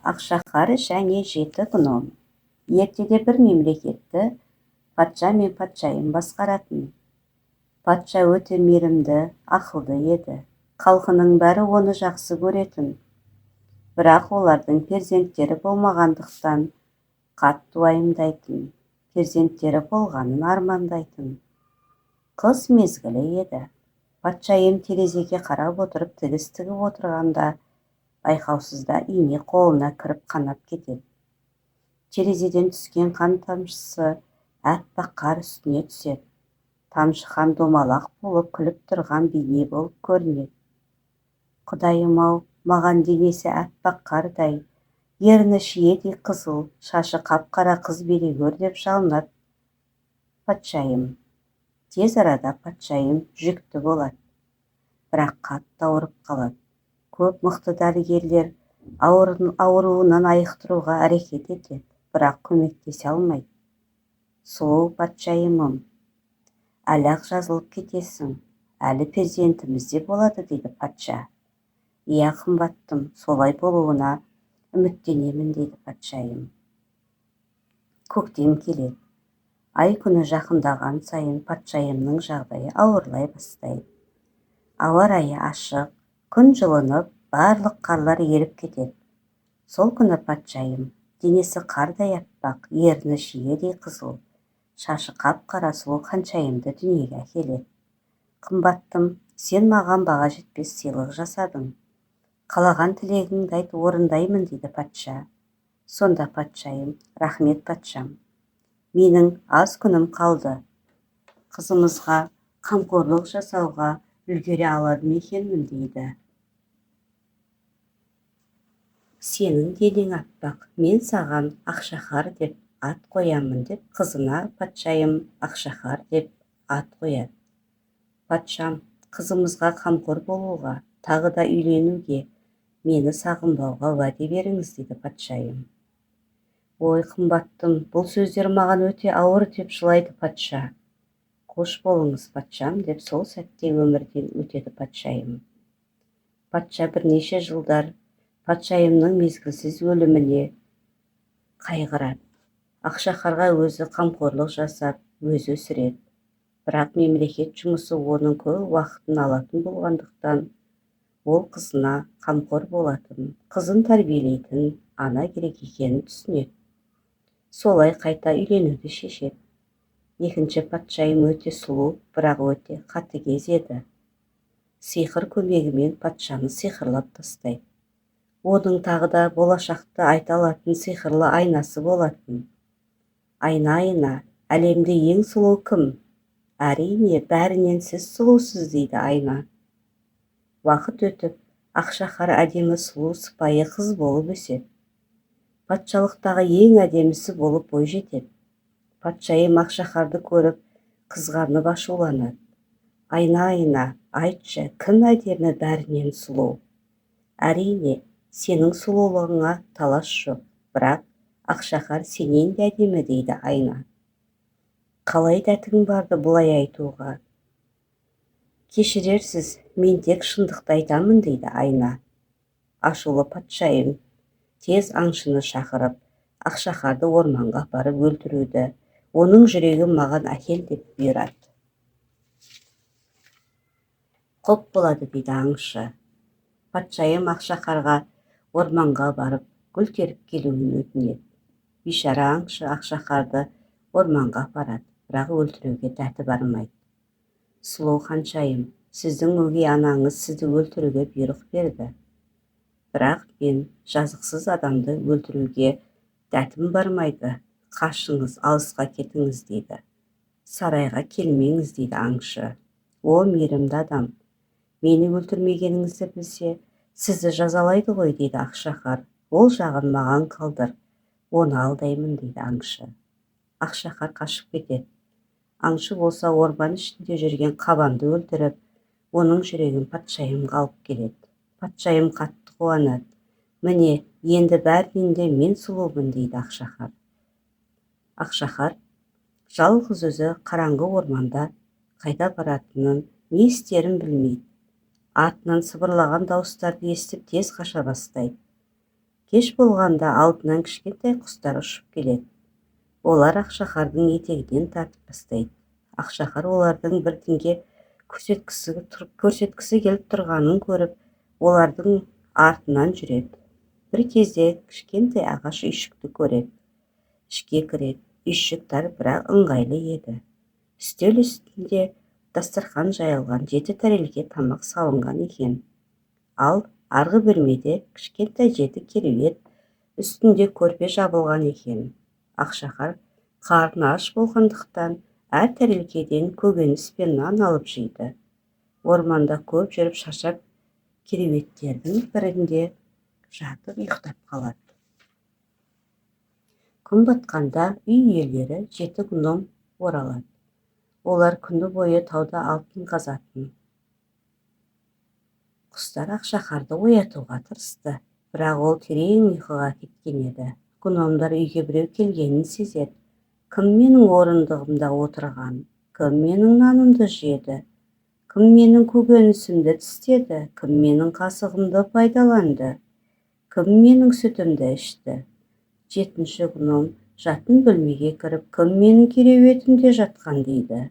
Ақшақар және жеті гном. Ертеде бір мемлекетті патша мен патшайым басқаратын. Патша өте мейірімді, ақылды еді. Халқының бәрі оны жақсы көретін. Бірақ олардың перзенттері болмағандықтан қатты уайымдайтын, перзенттері болғанын армандайтын. Қыс мезгілі еді. Патшайым терезеге қарап отырып тігіс тігіп отырғанда байқаусызда ине қолына кіріп қанап кетеді. Терезеден түскен қан тамшысы әппақ қар үстіне түседі. Тамшы қан домалақ болып күліп тұрған бейне болып көрінеді. Құдайым-ау, маған денесі әппақ қардай, ерні шиедей қызыл, шашы қап-қара қыз бере гөр деп жалынады патшайым. Тез арада патшайым жүкті болады. Бірақ қатты ауырып қалады. Көп мықты дәрігерлер ауруынан айықтыруға әрекет етеді, бірақ көмектесе алмайды. Сұлу патшайымым, әлі-ақ жазылып кетесің, әлі перзентіміз де болады, дейді патша. Иә, қымбаттым, солай болуына үміттенемін, дейді патшайым. Көктем келеді. Ай күні жақындаған сайын патшайымның жағдайы ауырлай бастайды. Ауа райы ашық, күн жылынып, барлық қарлар еріп кетеді. Сол күні патшайым денесі қардай аппақ, ерні шиедей қызыл, шашы қап-қара сұлу ханшайымды дүниеге әкеледі. Қымбаттым, сен маған баға жетпес сыйлық жасадың. Қалаған тілегіңді айт, орындаймын, дейді патша. Сонда патшайым: рахмет, патшам. Менің аз күнім қалды. Қызымызға қамқорлық жасауға үлгере алар ма екенмін, дейді. Сенің денең аппақ, мен саған Ақшақар деп ат қоямын деп қызына патшайым Ақшақар деп ат қояды. Патшам, қызымызға қамқор болуға, тағы да үйленуге, мені сағынбауға уәде беріңіз, дейді патшайым. Ой, қымбаттым, бұл сөздер маған өте ауыр деп жылайды патша. Қош болыңыз, патшам, деп сол сәтте өмірден өтеді патшайым. Патша бірнеше жылдар патшайымның мезгілсіз өліміне қайғырады. Ақшақарға өзі қамқорлық жасап, өзі өсіреді. Бірақ мемлекет жұмысы оның көп уақытын алатын болғандықтан, ол қызына қамқор болатын, қызын тәрбиелейтін ана керек екенін түсінеді. Солай қайта үйленуді шешеді. Екінші патшайым өте сұлу, бірақ өте қатыгез еді. Сиқыр көмегімен патшаны сиқырлап тастайды. Оның тағы да болашақты айта алатын сиқырлы айнасы болатын. Айна, айна, әлемде ең сұлу кім? Әрине, бәрінен сіз сұлусыз, дейді айна. Уақыт өтіп, Ақшақар әдемі сұлу сыпайы қыз болып өседі. Патшалықтағы ең әдемісі болып бой жетеді. Патшайым Ақшақарды көріп, қызғанып ашуланады. Айна, айна, айтшы, кім әдемі бәрінен сұлу? Әрине, сенің сұлулығыңа талас жоқ, бірақ Ақшақар сенен де әдемі, дейді айна. Қалай дәтің барды бұлай айтуға? Кешірерсіз, мен тек шындықты айтамын, дейді айна. Ашулы патшайым тез аңшыны шақырып, Ақшақарды орманға апарып өлтіруді, оның жүрегін маған әкел деп бұйырады. Құп болады, дейді аңшы. Патшайым Ақшақарға орманға барып гүл теріп келуін өтінеді. Бейшара аңшы Ақшақарды орманға апарады, бірақ өлтіруге дәті бармайды. Сұлу ханшайым, сіздің өгей анаңыз сізді өлтіруге бұйрық берді. Бірақ мен жазықсыз адамды өлтіруге дәтім бармайды. Қашыңыз, алысқа кетіңіз, дейді. Сарайға келмеңіз, дейді аңшы. О, мейірімді адам, мені өлтірмегеніңізді білсе, сізді жазалайды ғой, дейді Ақшақар. Ол жағын маған қалдыр, оны алдаймын, дейді аңшы. Ақшақар қашып кетеді. Аңшы болса орман ішінде жүрген қабанды өлтіріп, оның жүрегін патшайымға алып келеді. Патшайым қатты қуанады. Міне, енді бәрінен де мен сұлумын, дейді Ақшақар. Ақшақар жалғыз өзі қараңғы орманда қайда баратынын, не істерін білмейді. Артынан сыбырлаған дауыстарды естіп тез қаша бастайды. Кеш болғанда алдынан кішкентай құстар ұшып келеді. Олар Ақшақардың етегінен тартып бастайды. Ақшақар олардың бірдеңе көрсеткісі келіп тұрғанын көріп, олардың артынан жүреді. Бір кезде кішкентай ағаш үйшікті көреді. Ішке кіреді. Үйшік тар, бірақ ыңғайлы еді. Үстел үстінде дастархан жайылған, 7 тәрелке тамақ салынған екен. Ал арғы бөлмеде кішкентай 7 кереует, үстінде көрпе жабылған екен. Ақшақар қарны аш болғандықтан әр тәрелкеден көкөніс пен нан алып жейді. Орманда көп жүріп шаршап кереуеттердің бірінде жатып ұйықтап қалады. Күн батқанда үй иелері 7 гном оралады. Олар күні бойы тауда алтын қазатын. Құстар Ақшақарды оятуға тырысты, бірақ ол терең ұйқыға кеткен еді. Гномдар үйге біреу келгенін сезеді. Кім менің орындығымда отырған? Кім менің нанымды жеді? Кім менің көкөнісімді тістеді? Кім менің қасығымды пайдаланды? Кім менің сүтімді ішті? 7-ші гном жатын бөлмеге кіріп, кім менің кереуетімде жатқан дейді.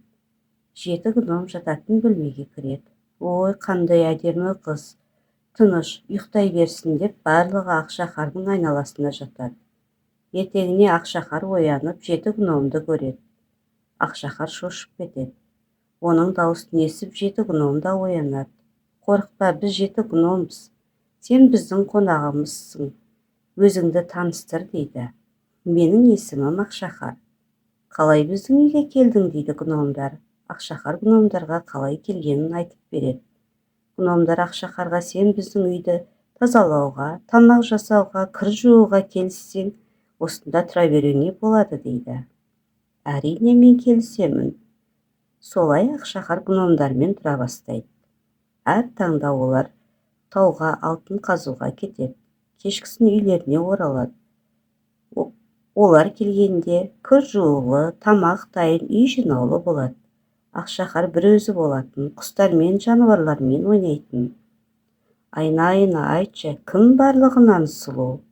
7 гном жататын бөлмеге кіреді. Ой, қандай әдемі қыз, тыныш ұйықтай берсін деп барлығы Ақшақардың айналасына жатады. Ертеңіне Ақшақар оянып 7 гномды көреді. Ақшақар шошып кетеді. Оның дауысын естіп 7 гном да оянады. Қорықпа, біз 7 гномбыз. Сен біздің қонағымызсың. Өзіңді таныстыр дейді. Менің есімім Ақшақар. Қалай біздің үйге келдің дейді гномдар. Ақшақар гномдарға қалай келгенін айтып береді. Гномдар Ақшақарға сен біздің үйді тазалауға, тамақ жасауға, кір жууға келіссең, осында тұра беруіңе болады дейді. Әрине, мен келісемін. Солай Ақшақар гномдармен тұра бастайды. Әр таңда олар тауға алтын қазуға кетеді. Кешкісін үйлеріне оралады. Олар келгенде кір жуулы, тамақ дайын, үй жинаулы болады. Ақшақар бір өзі болатын, құстармен, жануарлармен ойнайтын. Айна, айна, айтшы, кім барлығынан сұлу?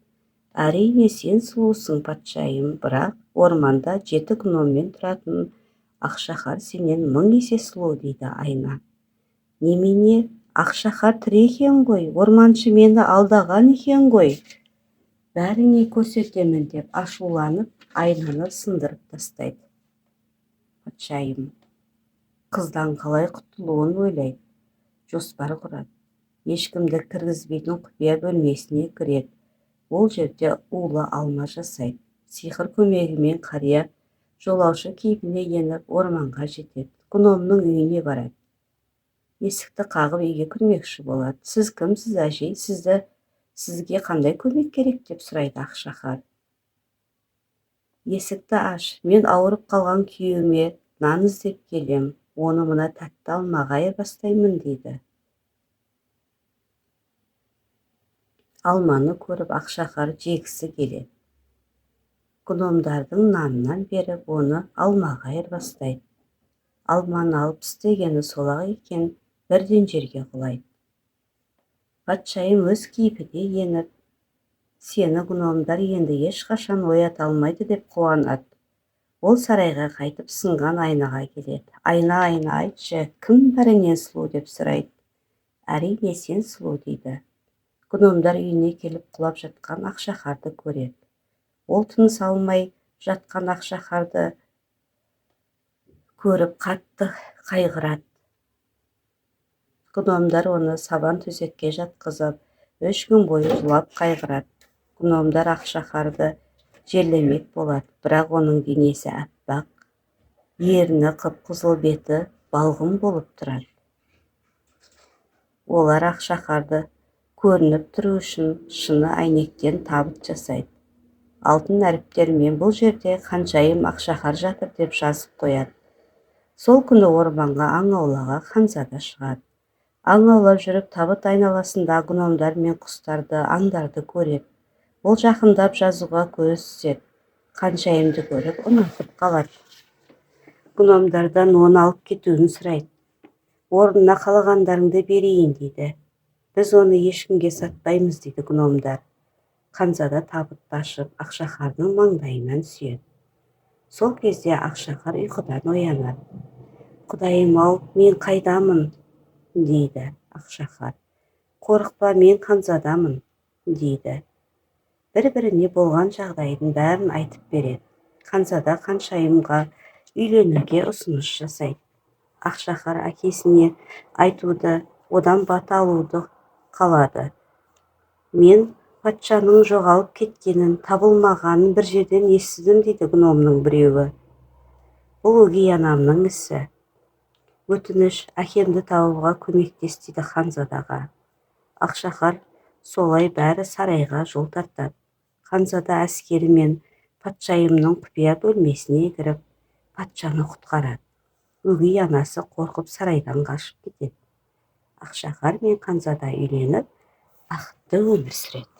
Әрине, сен сұлусың, патшайым, бірақ орманда 7 гноммен тұратын Ақшақар сенен 1000 есе сұлу дейді айна. Немене, Ақшақар тірі екен ғой, орманшы мені алдаған екен ғой. Бәріне көрсетемін деп ашуланып, айнаны сындырып тастайды. Патшайым қыздан қалай құтылуын ойлайды, жоспар құрады. Ешкімді кіргізбейтін құпия бөлмесіне кіреді. Ол жерде улы алма жасайды. Сиқыр көмегімен қария жолаушы кейпіне еніп, орманға жетеді. Гномның үйіне барады. Есікті қағып үйге кірмекші болады. Сіз кімсіз, әжей? Сізге қандай көмек керек деп сұрайды Ақшақар. Есікті аш, мен ауырып қалған күйеуіме нан іздеп келем. Оны мына тәтті алмаға айырбастаймын дейді. Алманы көріп Ақшақар жегісі келеді. Гномдардың нанынан беріп, оны алмаға айырбастайды. Алманы алып тістегені сол-ақ екен, бірден жерге құлайды. Патшайым өз кейпіне еніп, сені гномдар енді ешқашан оята алмайды деп қуанады. Ол сарайға қайтып сынған айнаға келеді. Айна, айна, айтшы, кім бәрінен сұлу деп сұрайды. Әрине, сен сұлу дейді. Гномдар үйіне келіп құлап жатқан Ақшақарды көреді. Ол тыныс алмай жатқан Ақшақарды көріп қатты қайғырады. Гномдар оны сабан төсекке жатқызып, 3 күн бойы жылап қайғырады. Гномдар Ақшақарды жерлемек болады, бірақ оның денесі аппақ, ерні қып-қызыл, беті балғын болып тұрады. Олар Ақшақарды көрініп тұру үшін шыны әйнектен табыт жасайды. Алтын әріптермен бұл жерде ханшайым Ақшақар жатыр деп жазып қояды. Сол күні орманға аң аулауға ханзада шығады. Аң аулап жүріп табыт айналасында гномдар мен құстарды, аңдарды көреді. Ол жақындап жазуға көз түседі. Ханшайымды көріп ұнатып қалады. Гномдардан оны алып кетуін сұрайды. Орнына қалағандарыңды берейін дейді. Біз оны ешкімге сатпаймыз дейді гномдар. Ханзада табытты ашып, Ақшаһардың маңдайынан сүйеді. Сол кезде Ақшаһар ұйқыдан оянады. «Құдайым-ау, мен қайдамын?» – дейді Ақшаһар. «Қорықпа, мен ханзадамын», – дейді. Бір-біріне болған жағдайдың бәрін айтып береді. Ханзада ханшайымға үйленуге ұсыныс жасайды. Ақшаһар әкесіне айтуды, одан бата алуды қалады. «Мен патшаның жоғалып кеткенін, табылмағанын бір жерден естідім», – дейді гномның біреуі. «Бұл өгей анамның ісі. Өтініш, әкемді табуға көмектес», – дейді ханзадаға Ақшаһар. Солай бәрі сарайға жол тартады. Ханзада әскерімен патшайымның құпия бөлмесіне кіріп, патшаны құтқарады. Өгей анасы қорқып, сарайдан қашып кетеді. Ақшаһар мен ханзада үйленіп, бақытты өмір сүреді.